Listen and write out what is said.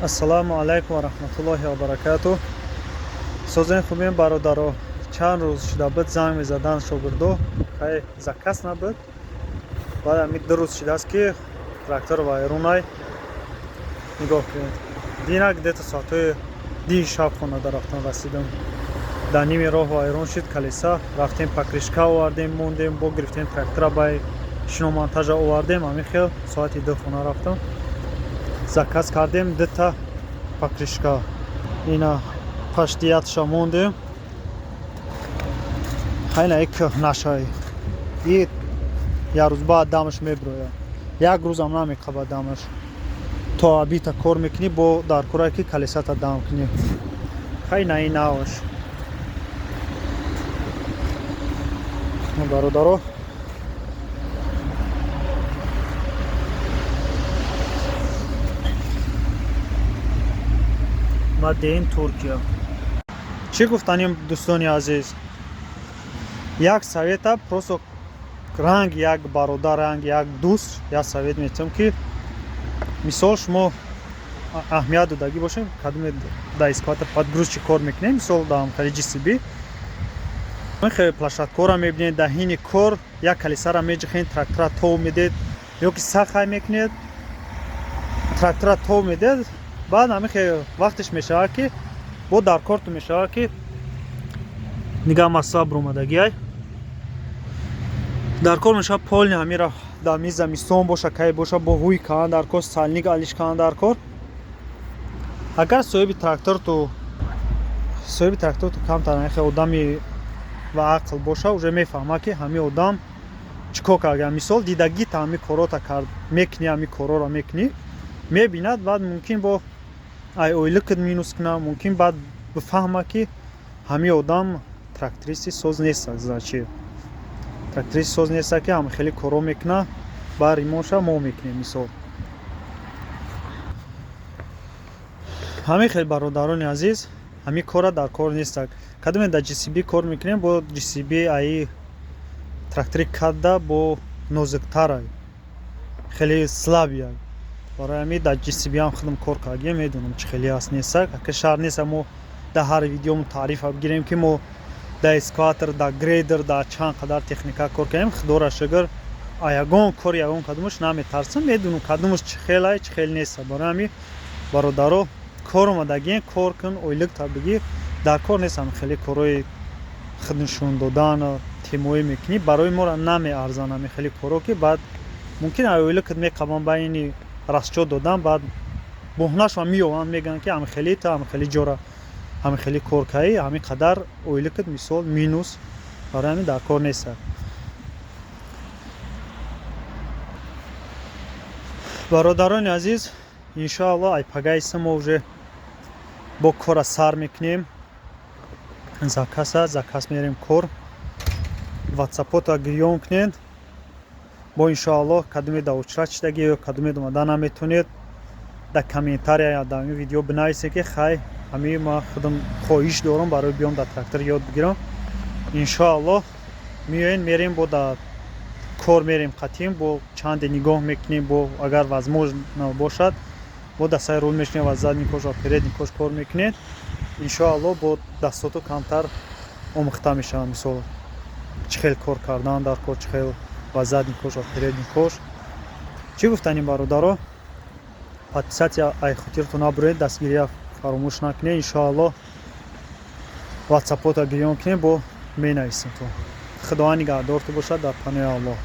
Ассалому алайкум ва раҳматуллоҳи ва баракатуҳ. Созен хубем, бародаро. Чанд рӯз шуда буд, занг мезадан шогирдо, хай заказ набуд. Баъд ами 2 рӯз шудааст, ки трактор вайрунай. Нигоҳ кунед. Дина где-то соатҳои дии шаб хонада рафтам, расидам. Дар ними роҳ вайрон шуд колеса, рафтем, покрышка овардем, мондем, бо гирифтем трактора, бай шиномонтажа овардем, ҳамин хел соати 2 хона рафтам. Заказ кардем дута покрышка. Ина паштиятша мондем. Хайна и кӯҳнашай. И як рӯз баъд дамаш меброяд. Як рӯзам намеқабад дамаш. То обита кор мекунӣ, бо дар корае ки колесата дам кунӣ. Хайна и наваш. Бародаро, Made in Туркия. Чӣ гуфтанем, дӯстони азиз? Як совета, просто ранг як бародар, ранг як дӯст, як совет метиҳам, ки мисол шумо аҳамият додагӣ бошем, кадоме дар экскаватор подгрузчик кор мекунем, мисол дар ҳамкари JCB хеле площадкора мебинед, дар ҳини кор як колесара меҷихед, трактора тов медед ё ки сахай мекунед, трактора тов медед. Баъд ҳамин хел вақтеш мешавад, ки бо дар корту мешавад, ки нигаҳ масъала буромадагиай дар кор мешавад. Полный ҳамира дар ми замистон боша, кай боша, бо ҳуй каан дар кор, сальник алиш каан дар кор. Агар соҳиби тракторту камтар хел одами ва ақл боша, уже мефаҳмад, ки ҳамин одам чӣ кор карда. Мисол, дидагита ҳамин корота кард мекунӣ, ҳамин корора мекунӣ, мебинад. Баъд мумкин бо ай ойликат минус кунад, мумкин баъд бифаҳма, ки ҳамин одам трактористи соз нест, значит, трактористи соз неста, ки ҳам хеле коро мекунад, баъд ремонтша мо мекунем. Мисол, ҳамин хел, бародарони азиз, ҳамин кора дар кор нестак. Кадоме дар JCB кор мекунем, бо JCB аи трактори кадда бо нозуктарай, хеле слабия. Барои ҳамин дар JCB ҳам худам кор кардагиам, медонам, чӣ хеле аст, нестак. Ака шаҳр нест, мо дар ҳар видеомо таърифа бигирем, ки мо дар экскаватор, дар грейдер, дар чанд қадар техника кор кардем. Худоро шукр, а ягон кор, ягон кадомаш наметарсам, медонам, кадомаш чӣ хелай, чӣ хел нест. Барои ҳамин, бародаро, кор омадагиен, кор кун, ойлик табигӣ. Дар кор нестам хеле корҳои худнишон додан, темоӣ мекунӣ, барои моро намеарзанд ҳамин хеле коро, ки баъд мумкин ойликат меқабанд, байни расчёт додан, баъд буҳнашва меёванд, мегӯянд, ки ҳамин хеле та ҳамин хеле ҷора ҳамин хеле кор кардӣ, ҳамин қадар ойликат, мисол, минус. Барои ҳамин дар кор нест. Бародарони азиз, иншоалло, ай пагаиса мо уже бо кора сар мекунем. Заказа заказ мерем, кор ватсапота гирён кунед. Бо иншоалло, кадоме да очрат шидаги ё кадоме омада наметонед, дар комментария дар ин видео бинависед, ки хай, ҳамин ма худам хоҳиш дорам барои биём дар трактор ёд бигирам. Иншоалло, меоен, мерем, бо дар кор мерем қатим, бо чанде нигоҳ мекунем, бо агар возможно бошад, бо дастаи рул мешинем ва задникош ва передникош кор мекунед. Иншоалло, бо дастото камтар омӯхта мешаванд, мисол, чӣ хел кор кардан дар кор, чӣ хел ва задникош ва передникош. Чӣ гуфтанем, бародаро? Подписаться ай хотиртон набуред, дастгирия фаромӯш накунед. Иншоалло, ватсапота гирён кунед, бо менависем. То Худованд нигаҳдорту бошад, дар паноҳи Аллоҳ.